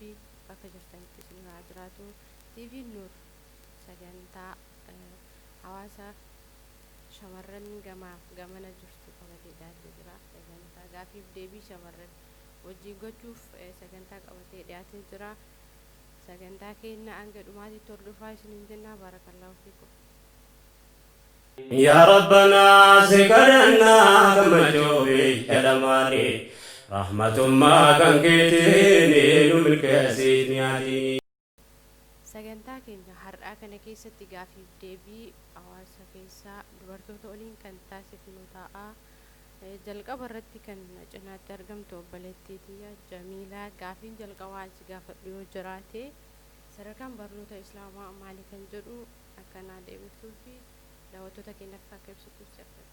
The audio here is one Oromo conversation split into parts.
Rabbii bakka jirtanitti isin haa jiraatu. TV Nuur sagantaa hawaasa shamarran gamaaf gamana jirtu qabatee dhiyaatee jira. Sagantaa gaafiif deebii shamarran wajjin gochuuf sagantaa qabatee dhiyaatee jira. Sagantaa keenya hanga dhumaatitti hordofaa isiniin jenna. Baarakallaahu fiikum. Yaa Rabbanaa si kadhannaa gammachuu biyya lamaanii Rahmatummaa kan keetiin nu milkeessi duniyaanii. Sagantaa keenya har'aa kana keessatti gaafiif deebii hawaasa keessaa dubartoota waliin kan taasifnu ta'a. Jalqaba irratti kan na cinaatti argamtu obboleettii tiyya Jamiilaa gaafiin jalqabaa an si gaafadhu yoo jiraate sadarkaan barnoota Islaamaa maali kan jedhu akka naa deebiftuu fi daawwattoota keenyaaf akka ibsituuf si affeera.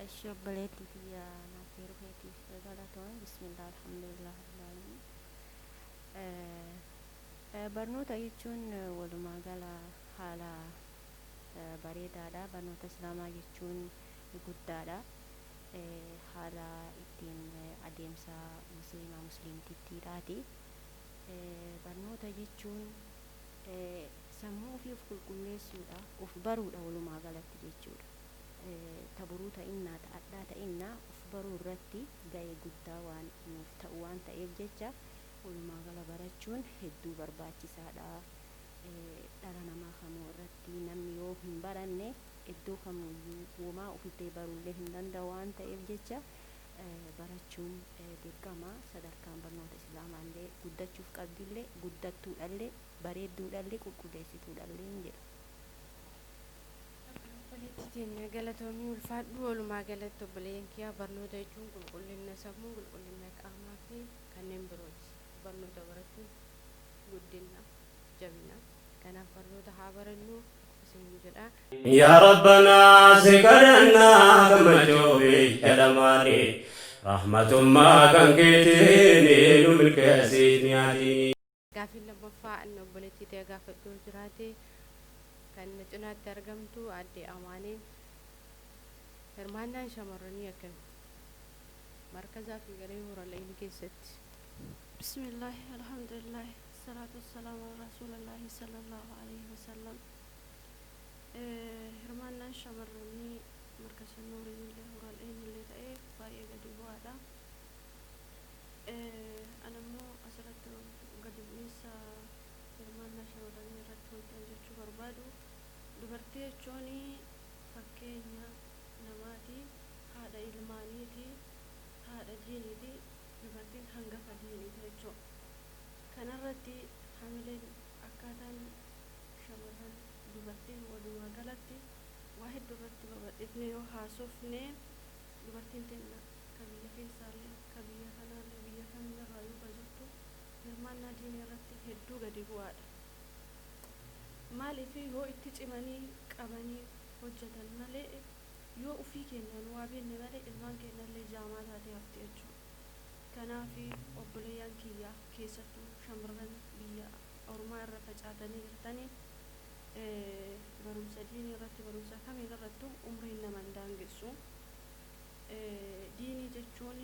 Ishi obboleettii tiyya naaf heeruu keetiif galatoomi. Bismillah alhamdulillah rabbil aalamiin. Barnoota jechuun walumaa gala haala bareedaadha. Barnoota Islaamaa jechuun guddaadha. Haala ittiin adeemsa musliimaa musliimtittiidhaati. Barnoota jechuun sammuu ofii of qulqulleessuudha, of baruudha walumaa galatti jechuudha. Ta boruu ta'innaa, ta adhaa ta'innaa of baruu irratti ga'ee guddaa waan nuuf ta'u waan ta'eef jecha walumaa gala barachuun hedduu barbaachisaadha. Dhala namaa kamuu irratti namni yoo hin baranne iddoo kamuuyyuu womaa ofillee baruullee hin danda'u waan ta'eef jecha barachuun dirqama. Sadarkaan barnoota Islaamaallee guddachuuf qabdillee, guddattuudhallee, bareedduudhallee, qulqulleessituudhalleen jedha. Obboleettii teenya galatoomii ulfaadhu. Walumaa galatti obboleeyyan kiyyaa barnoota jechuun qulqullina sammuu, qulqullina qaamaa fi kanneen birooti. Barnoota barachuun guddina, jabina. Kanaaf barnoota haa barannu isiniin jedha. Yaa Rabbanaa si kadhannaa gammachuu biyya lamaanii Rahmatummaa kan keetiin nu milkeessi duniyaanii. Gaaffiin lammaffaa ani obboleettii tiyya gaafadhu yoo jiraate kan na cinaatti argamtu aadde Amaaneen hirmaannaan shamarranii akkami? Markazaa fi garee Huural'eeyni keessatti. Bismillaahi Alhamdulillaahi Salaatu wassalaamu ala rasuulillaahi sallallahu aleyhi wasallam Hirmaannaan shamarranii markasa Nuuriinillee Huural'eeynillee ta'e baay'ee gadi bu'aadha. Ani ammoo asirratti gadi bu'iinsa hirmaannaa shamarranii irratti wanti an jechuu barbaadu dubartii jechuun fakkeenya namaati, haadha ilmaaniiti, haadha diiniiti, dubartiin hangafa diiniiti jechuudha. Kanarratti hamileen akkaataan shamarran dubartiin walumaa galatti waa hedduu irratti babal'ifnee yoo haasofne dubartiin teenna ka biyya keessaallee ka biyya kanaallee biyya kamiirraayyuu ka jirtu hirmaannaa diinii irratti hedduu gadi bu'aadha. Maaliif yoo itti cimanii qabanii hojjatan malee yoo ufii keenyaan waa beenne malee ilmaan keennallee jaamaa taatee hafti jechuudha. Kanaaf obboleeyyan kiyya keessattuu shamarran biyya ormaa irra facaatanii jirtanii barumsa diinii irratti barumsa kamiin irrattuu umriin nama hin daangessu. Diinii jechuun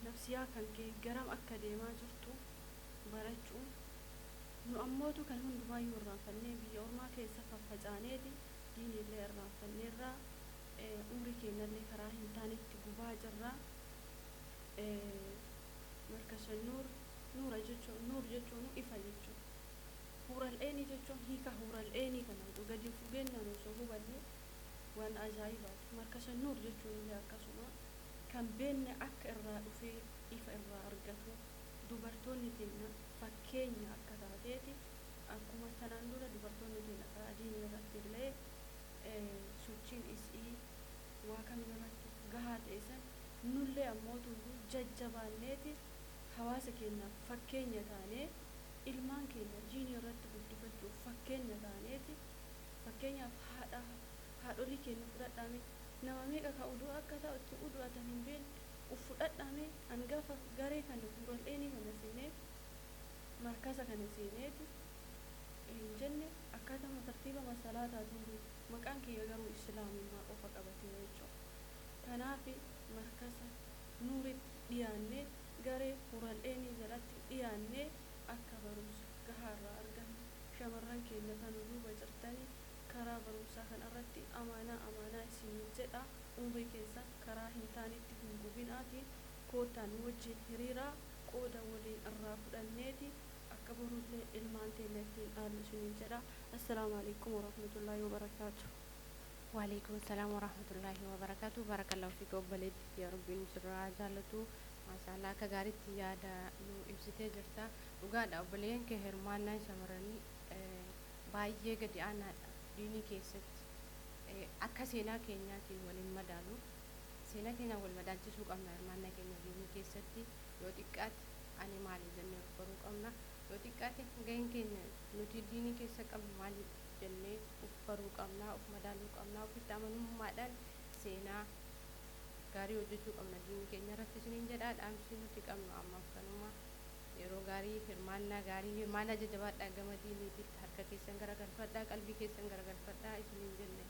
nafsiyaa kan kee garam akka deemaa jirtu barachuu. Nu ammootu kan hundumaayyuu irraanfannee biyya ormaa keessa faffacaaneeti diiniillee irraanfanneerra umrii keennallee karaa hin taanetti gubaa jirra. Markasa Nuur, Nuura jechuun Nuur jechuun ifa jechuudha. Huural-eenii jechuun hiika huural-eenii kana utuu gadi hin fugeennaan osoo hubanne waan ajaa'ibaati. Markasa Nuur jechuun illee akkasuma kan beenne akka irraa dhufee ifa irraa argatu dubartoonni teenna fakkeenya akka taateeti akkuma tanaan dura dubartoonni teenna karaa diinii irratti illee sochiin is'ii waa kamiin irrattu gahaa ta'e san nullee ammootuyyuu jajjabaanneeti hawaasa keennaaf fakkeenya taanee ilmaan keenya diinii irratti guddifachuuf fakkeenya taaneeti fakkeenyaaf haadha haadholii keenna fudhadhaa mee nama meeqa ka uduu akka ta'u itti udu'atan hin beenne uf fudhadhaa mee an gaafa garee kana huural'eenii kana seenee markaza kana seeneeti hin jenne akkaatama tartiibama salaataatuu hin beeku maqaan kiyya garuu islaamummaa qofa qabatee jechuudha. Kanaaf markaza nuuritti Dhiyaannee garee Huural'eenii jalatti dhiyaannee akka barumsa gahaa irraa argannu, shamarran keenya kan duuba jirtanii karaa barumsaa kanarratti amaanaa amaanaa isiniin jedha. Umrii keessan karaa hin taanetti hin gubinaatii koottaa nu wajjin hiriiraa, qooda waliin irraa fudhanneeti akka borullee ilmaan teenya ittiin dhaallu isiniin jedha. Assalaamu alaikum warahmatullaahi wabarakaatu. Waalaikum salaam warahmatullaahi wabarakaatu. Barakallahu fiika obboleetti, yaa Rabbiin sirraa jaallatu. Maashaallah, akka gaariitti yaada nu ibsitee jirta. Dhugaadha, obboleeyyan kee, hirmaannaan shamarranii baay'ee gadi aanaadha diinii keessatti. Akka seenaa keenyaatiin waliin madaalu, seenaa keenya wal madaalchisuu qabna. Hirmaannaa keenya diinii keessatti yoo xiqqaate ani maali jennee of baruu qabna. Yoo xiqqaate gaheen keenya nuti diinii keessa qabnu maali jennee of baruu qabna, of madaaluu qabna. Ofitti amanummaadhaan seenaa gaarii hojjechuu qabna diinii keenya irratti isiniin jedha. Dhaamsi nuti qabnu ammaaf kanuma. Yeroo gaarii, hirmaannaa gaarii, hirmaannaa jajjabaadhaa, gama diiniititti harka keessan garagalfadhaa, qalbii keessan garagalfadhaa isiniin jenne.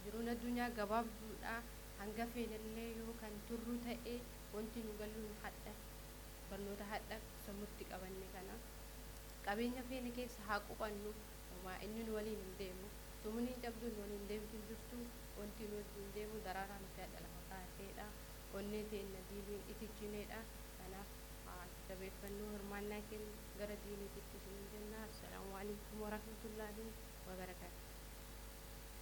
Jiruun addunyaa gabaabduudha. Hanga feenallee yoo kan turru ta'e, wanti nu galuun hadha barnoota hadha sammutti qabanne kana. Qabeenya feene keessa haa qubannu, homaa inni nu waliin hin deemu. Sumuliin cabduun nu waliin deemtu hin jirtu. Wanti nu wajjin deemu daraaraa nuti hadha lafa kaa'ateedha, onnee teenna diiniin itichineedha. Kanaaf haa jabeeffannuu hirmaannaa keenya gara diiniititti isiniin jenna. Assalaamu alaikum warahmatullaahi wabarakaatu.